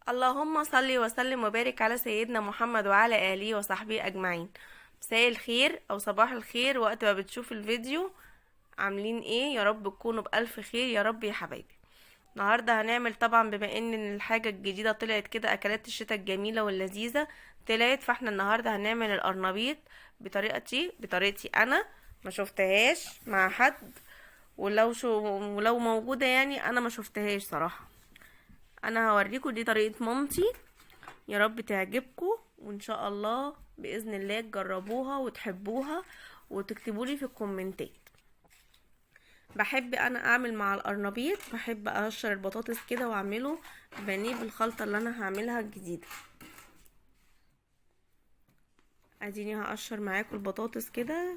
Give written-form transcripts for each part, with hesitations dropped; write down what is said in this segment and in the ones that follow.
اللهم صل وسلم وبارك على سيدنا محمد وعلى آله وصحبه أجمعين. مساء الخير أو صباح الخير وقت ما بتشوف الفيديو. عاملين ايه؟ يا رب تكونوا بألف خير يا رب يا حبايبي. النهارده هنعمل طبعا بما ان الحاجة الجديدة طلعت كده، اكلات الشتاء الجميلة واللذيذة طلعت، فاحنا النهارده هنعمل القرنبيط بطريقتي انا، ما شفتهاش مع حد، ولو موجودة يعني انا ما شفتهاش صراحة. انا هوريكم دي طريقة مامتي، يا رب تعجبكم وان شاء الله باذن الله تجربوها وتحبوها وتكتبولي في الكومنتات. بحب انا اعمل مع القرنبيط، بحب اقشر البطاطس كده واعمله بانيه بالخلطه اللي انا هعملها الجديدة. اديني هقشر معاكم البطاطس كده،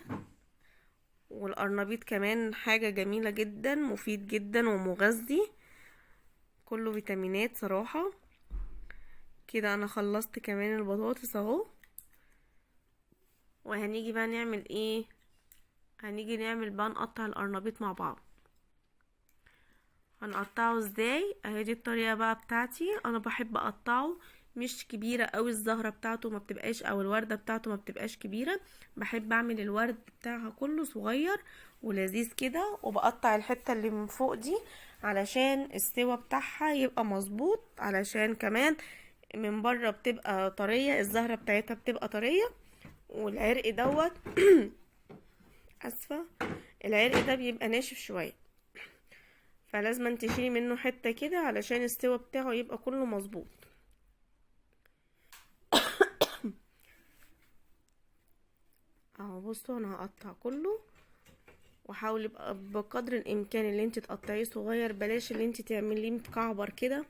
والقرنبيط كمان حاجة جميلة جدا، مفيد جدا ومغذي، كله فيتامينات صراحة. كده انا خلصت كمان البطاطس اهو. وهنيجي بقى نعمل ايه؟ هنيجي نعمل بقى نقطع القرنبيط مع بعض. هنقطعه ازاي؟ اهي دي الطريقة بقى بتاعتي، انا بحب اقطعه مش كبيرة قوي، الزهرة بتاعته ما بتبقاش او الورده بتاعته ما بتبقاش كبيرة، بحب اعمل الورد بتاعها كله صغير ولذيذ كده، وبقطع الحتة اللي من فوق دي علشان السوا بتاعها يبقى مظبوط، علشان كمان من بره بتبقى طرية، الزهرة بتاعتها بتبقى طرية، والعرق دوت اسفه، العرق ده بيبقى ناشف شوية، فلازم تشيلي منه حتة كده علشان السوا بتاعه يبقى كله مظبوط. اهو بصوا انا هقطع كله، وحاولي بقى بقدر الامكان اللي انت تقطعيه صغير، بلاش اللي انت تعمليه مكعبر كده،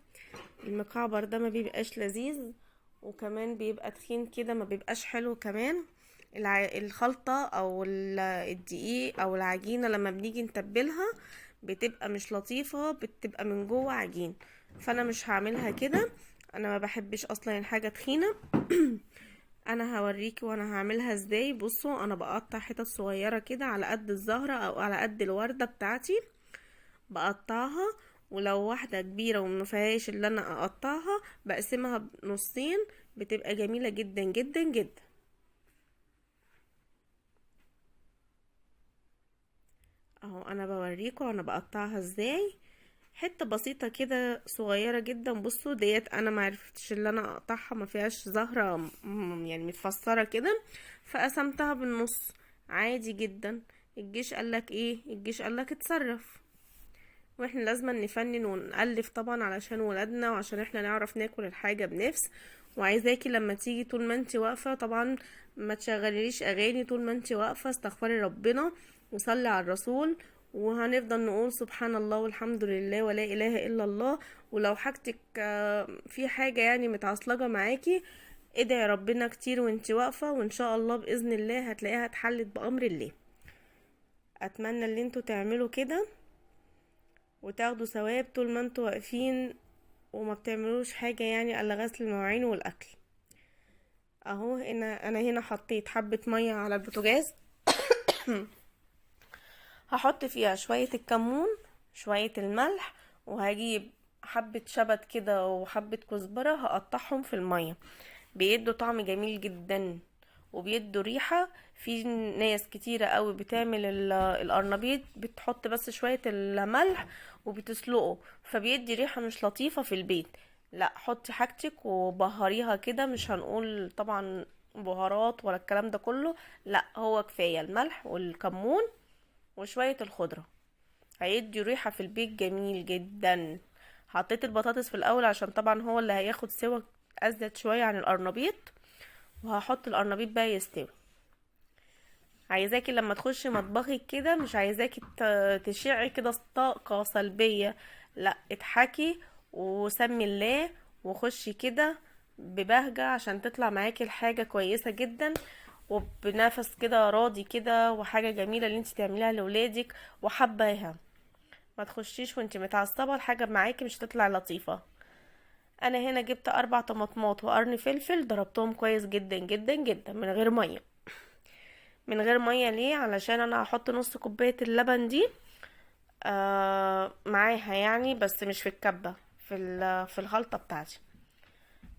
المكعبر ده ما بيبقاش لذيذ، وكمان بيبقى تخين كده ما بيبقاش حلو. كمان الخلطة او الدقيق او العجينة لما بنيجي نتبلها بتبقى مش لطيفة، بتبقى من جوه عجين، فانا مش هعملها كده، انا ما بحبش اصلا الحاجة تخينة. انا هوريكي وانا هعملها ازاي. بصوا انا بقطع حتت صغيرة كده على قد الزهرة او على قد الوردة بتاعتي بقطعها، ولو واحدة كبيرة وما فيهاش اللي انا اقطعها بقسمها نصين، بتبقى جميلة جدا جدا جدا. اهو انا بوريكم انا بقطعها ازاي، حتة بسيطة كده صغيرة جدا. بصوا ديت انا ما عرفتش اللي انا اقطعها، ما فيهاش زهره يعني متفسره كده، فقسمتها بالنص عادي جدا. الجيش قالك ايه؟ الجيش قالك اتصرف، واحنا لازم نفنن ونألف طبعا علشان ولادنا وعشان احنا نعرف ناكل الحاجة بنفس. وعايزاكي لما تيجي طول ما انت واقفة طبعا ما تشغليش اغاني، طول ما انت واقفة استغفري ربنا وصلي على الرسول، وهنفضل نقول سبحان الله والحمد لله ولا اله الا الله. ولو حاجتك في حاجة يعني متعصلجه معاكي ادعي ربنا كتير وانت واقفة، وان شاء الله باذن الله هتلاقيها اتحلت بامر الله. اتمنى ان انتوا تعملوا كده وتاخدوا ثواب طول ما انتوا واقفين وما بتعملوش حاجة يعني الا غسل المواعين والاكل. اهو انا هنا حطيت حبه مية على البوتاجاز، هحط فيها شوية الكمون شوية الملح، وهجيب حبه شبت كده وحبه كزبره هقطعهم في المية، بيدوا طعم جميل جدا وبيدوا ريحه. في ناس كتيرة قوي بتعمل القرنبيط بتحط بس شوية الملح وبتسلقه، فبيدي ريحه مش لطيفة في البيت. لا، حطي حاجتك وبهريها كده، مش هنقول طبعا بهارات ولا الكلام ده كله، لا هو كفاية الملح والكمون وشوية الخضرة، هيدي ريحه في البيت جميل جدا. حطيت البطاطس في الاول عشان طبعا هو اللي هياخد سوا ازيد شوية عن القرنبيط، وهحط القرنبيط بقى يستوي. عايزاكي لما تخشي مطبخك كده مش عايزاكي تشعي كده طاقة سلبية، لا اضحكي وسمي الله وخشي كده ببهجه عشان تطلع معاكي الحاجة كويسة جدا، وبنفس كده راضي كده، وحاجه جميلة اللي انت تعمليها لولادك وحباها. ما تخشيش وانت متعصبه، الحاجة معاكي مش هتطلع لطيفة. انا هنا جبت 4 طماطمات وقرن فلفل، ضربتهم كويس جدا جدا جدا من غير مية. من غير مية ليه؟ علشان انا هحط نص كوباية اللبن دي معاها يعني، بس مش في الكبه، في الخلطة بتاعتي.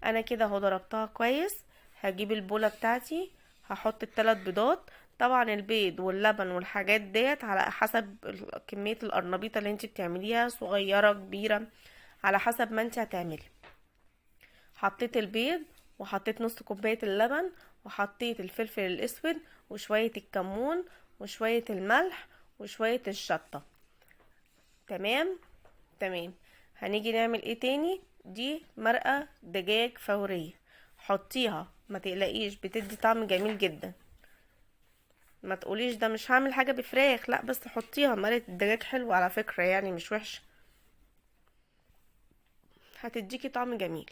انا كده اهو ضربتها كويس. هجيب البولة بتاعتي، هحط الثلاث بيضات. طبعا البيض واللبن والحاجات ديت على حسب كمية القرنبيطة اللي انت بتعمليها، صغيرة كبيرة على حسب ما انت هتعملي. حطيت البيض وحطيت نص كوباية اللبن وحطيت الفلفل الاسود وشوية الكمون وشوية الملح وشوية الشطة. تمام تمام. هنيجي نعمل ايه تاني؟ دي مرقة دجاج فورية، حطيها ما تقلقيش، بتدي طعم جميل جدا. ما تقوليش ده مش هعمل حاجة بفراخ، لا بس حطيها، مرقة الدجاج حلوة على فكرة، يعني مش وحشة، هتديكي طعم جميل.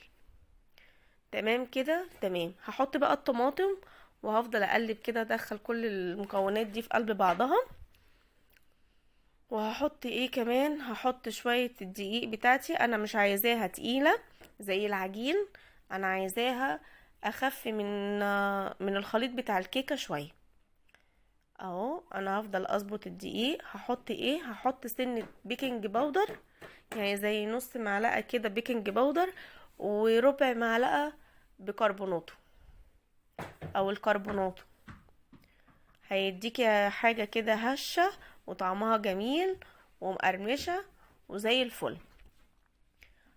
تمام كده تمام. هحط بقى الطماطم وهفضل اقلب كده، ادخل كل المكونات دي في قلب بعضها. وهحط ايه كمان؟ هحط شوية الدقيق بتاعتي، انا مش عايزاها تقيلة زي العجين، انا عايزاها اخف من الخليط بتاع الكيكة شوية. اهو انا هفضل اظبط الدقيق. هحط ايه؟ هحط سنة baking powder، يعني زي نص معلقة كده baking powder، وربع معلقة بيكربوناتو او الكربوناتو، هيديكي حاجة كده هشة وطعمها جميل ومقرمشة وزي الفل.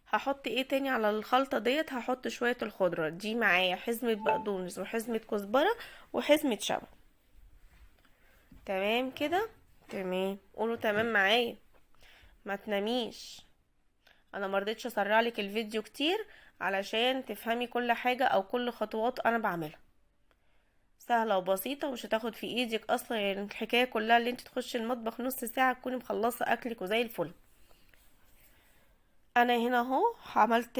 هحط ايه تاني على الخلطة ديت؟ هحط شوية الخضرة دي معايا، حزمة بقدونس وحزمة كزبرة وحزمة شبت. تمام كده تمام. قولوا تمام معايا، ما تناميش. انا مرضتش اسرع لك الفيديو كتير علشان تفهمي كل حاجة او كل خطوات انا بعملها. سهلة وبسيطة ومش هتاخد في ايدك اصلا، يعني الحكاية كلها اللي انت تخشي المطبخ نص ساعة تكوني مخلصة اكلك وزي الفل. انا هنا اهو عملت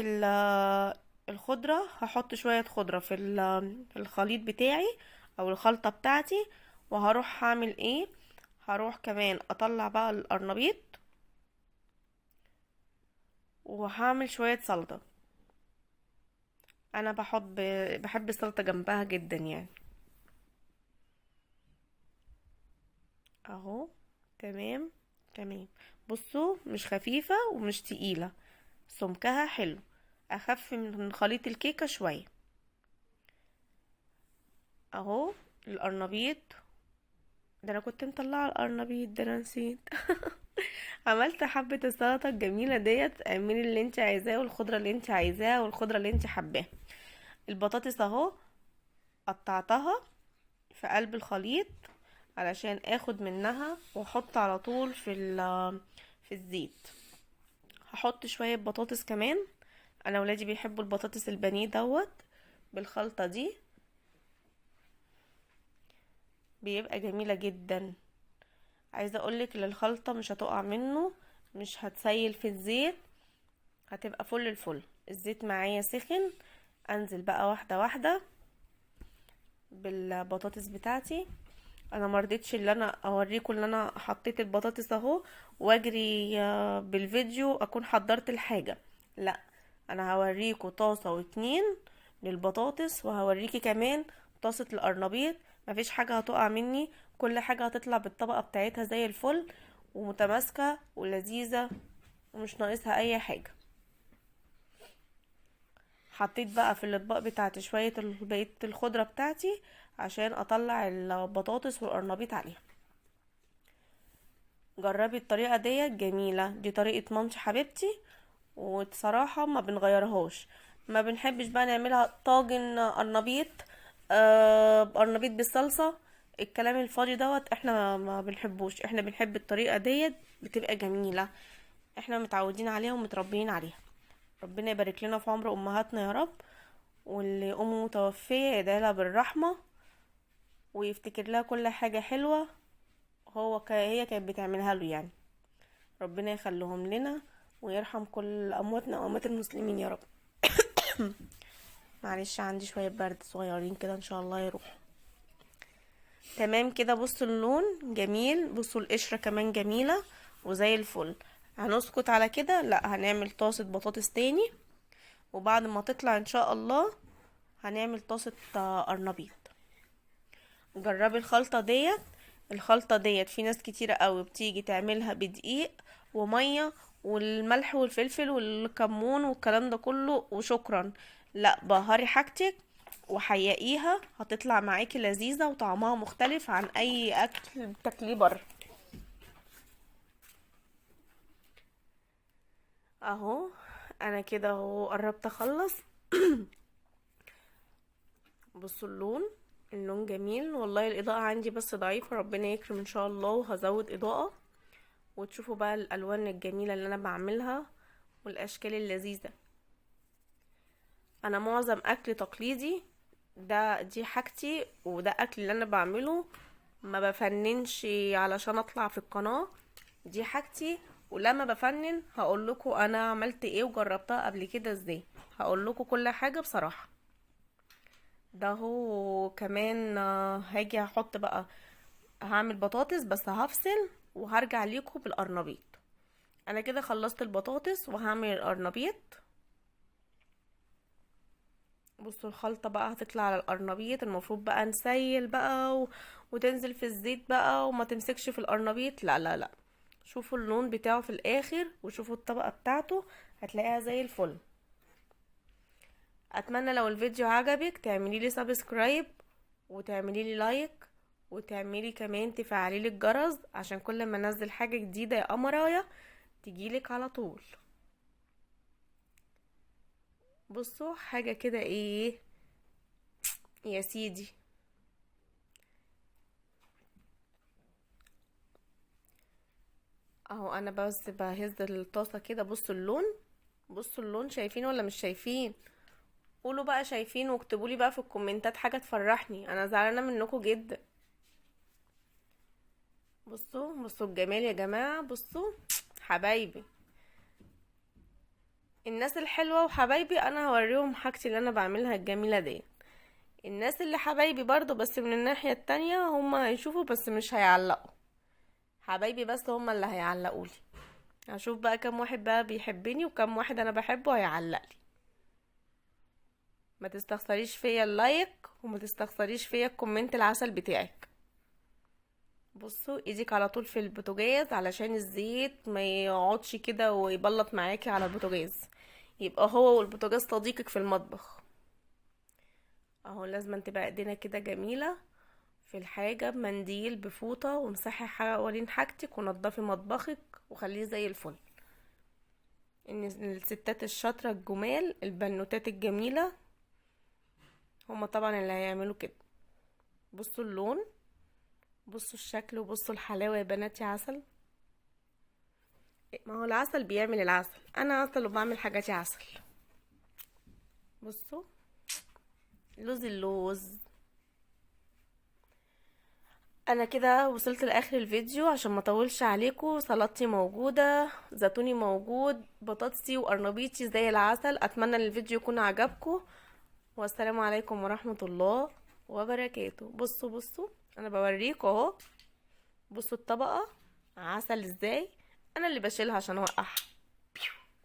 الخضرة، هحط شوية خضرة في الخليط بتاعي او الخلطة بتاعتي. وهروح هعمل ايه؟ هروح كمان اطلع بقى القرنبيط وهعمل شوية سلطة. انا بحب السلطة جنبها جدا يعني. اهو تمام تمام. بصوا مش خفيفة ومش تقيلة، سمكها حلو، اخف من خليط الكيكة شوية. اهو القرنبيط ده انا كنت مطلعه القرنبيط ده انا نسيت. عملت حبة السلطة الجميلة ديت، اعملي اللي انت عايزاه والخضرة اللي انت عايزاها والخضرة اللي انت حباها. البطاطس اهو قطعتها في قلب الخليط علشان اخد منها واحط على طول في الزيت. هحط شوية بطاطس كمان، انا ولادي بيحبوا البطاطس البانيه دوت بالخلطة دي، بيبقى جميلة جدا. عايزة اقولك ان الخلطة مش هتقع منه، مش هتسيل في الزيت، هتبقى فل الفل. الزيت معايا سخن، انزل بقى واحدة واحدة بالبطاطس بتاعتي. انا مرضتش اللي انا اوريكم اللي انا حطيت البطاطس اهو واجري بالفيديو اكون حضرت الحاجة، لا انا هوريكم طاسة واتنين للبطاطس، وهوريكي كمان طاسة القرنبيط. مفيش حاجة هتقع مني، كل حاجة هتطلع بالطبقة بتاعتها زي الفل ومتماسكة ولذيذة ومش ناقصها اي حاجة. حطيت بقى في الاطباق بتاعتي شوية بقية الخضرة بتاعتي عشان اطلع البطاطس والقرنبيط عليها. جربي الطريقة ديت جميلة، دي طريقة مامتي حبيبتي، وبصراحة ما بنغيرهاش، ما بنحبش بقى نعملها طاجن قرنبيط، قرنبيط بالصلصة، الكلام الفاضي دوت احنا ما بنحبوش. احنا بنحب الطريقة ديت، بتبقى جميلة، احنا متعودين عليها ومتربيين عليها. ربنا يبارك لنا في عمر امهاتنا يا رب، واللي امه متوفية يدعي لها بالرحمة ويفتكر لها كل حاجة حلوة هي كانت بتعملها له يعني. ربنا يخليهم لنا ويرحم كل امواتنا واموات المسلمين يا رب. معلش عندي شوية برد صغيرين كده ان شاء الله يروحوا. تمام كده. بصوا اللون جميل، بصوا القشرة كمان جميلة وزي الفل. هنسكت على كده؟ لا، هنعمل طاسة بطاطس تاني، وبعد ما تطلع ان شاء الله هنعمل طاسة قرنبيط. جربي الخلطة ديت. الخلطة ديت في ناس كتيرة قوي بتيجي تعملها بدقيق ومية والملح والفلفل والكمون والكلام ده كله وشكرا. لا، بهري حاجتك وحيقيها، هتطلع معاكي لذيذة وطعمها مختلف عن اي اكل بتاكليه بره. اهو انا كده اهو قربت اخلص. بصوا اللون، اللون جميل والله. الاضاءة عندي بس ضعيفة، ربنا يكرم ان شاء الله وهزود اضاءة، وتشوفوا بقى الالوان الجميلة اللي انا بعملها والاشكال اللذيذة. انا معظم اكل تقليدي، دي حاجتي وده اكل اللي انا بعمله، ما بفننش علشان اطلع في القناة، دي حاجتي. ولما بفنن هقول لكم انا عملت ايه وجربتها قبل كده ازاي، هقول لكم كل حاجة بصراحة. ده هو كمان هاجي هحط بقى، هعمل بطاطس بس هفصل وهرجع ليكم بالقرنبيط. انا كده خلصت البطاطس وهعمل القرنبيط. بصوا الخلطة بقى هتطلع على القرنبيط، المفروض بقى نسيل بقى وتنزل في الزيت بقى وما تمسكش في القرنبيط. لا لا لا، شوفوا اللون بتاعه في الاخر وشوفوا الطبقة بتاعته، هتلاقيها زي الفل. اتمنى لو الفيديو عجبك تعملي لي subscribe وتعملي لي like وتعملي كمان تفعلي لي الجرس عشان كل ما انزل حاجة جديدة يا قمرايه تجيلك على طول. بصوا حاجة كده ايه يا سيدي. اهو انا بس بهز الطاسه كده. بصوا اللون، بصوا اللون، شايفين ولا مش شايفين؟ قولوا بقى شايفين، واكتبوا لي بقى في الكومنتات حاجة تفرحني، انا زعلانة منكم جدا. بصوا بصوا الجمال يا جماعة، بصوا حبايبي الناس الحلوة وحبايبي، انا هوريهم حاجتي اللي انا بعملها الجميلة دي. الناس اللي حبايبي برضو بس من الناحية التانية هما هيشوفوا بس مش هيعلقوا، حبايبي بس هما اللي هيعلقولي. هشوف بقى كم واحد بقى بيحبني وكم واحد انا بحبه هيعلقلي. ما تستخسريش فيا ال like وما تستخسريش فيا ال comment العسل بتاعك. بصوا ايدك على طول في البوتاجاز علشان الزيت ما يقعدش كده ويبلط معاكي على البوتاجاز، يبقى هو والبوتاجاز صديقك في المطبخ. اهو لازم تبقى ايدينا كده جميلة في الحاجة، بمنديل بفوطة، وامسحي حوالين حاجتك ونضفي مطبخك وخليه زي الفل. ان الستات الشاطرة الجمال البنوتات الجميلة هما طبعا اللي هيعملوا كده. بصوا اللون، بصوا الشكل، وبصوا الحلاوة يا بناتي. عسل، ما هو العسل بيعمل العسل، انا عسل وبعمل حاجاتي عسل. بصوا لوز اللوز. انا كده وصلت لاخر الفيديو عشان ما اطولش عليكم. سلطتي موجودة، زيتوني موجود، بطاطسي وقرنبيطي زي العسل. اتمنى ان الفيديو يكون عجبكم، والسلام عليكم ورحمة الله وبركاته. بصوا بصوا انا بوريكم اهو، بصوا الطبقة عسل ازاي، انا اللي بشيلها عشان اوقعها.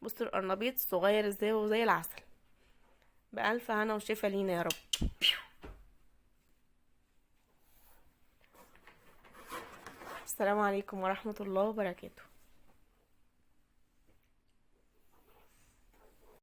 بصوا القرنبيط الصغير ازاي وزي العسل. بألف هنا وشفا لينا يا رب. السلام عليكم ورحمة الله وبركاته.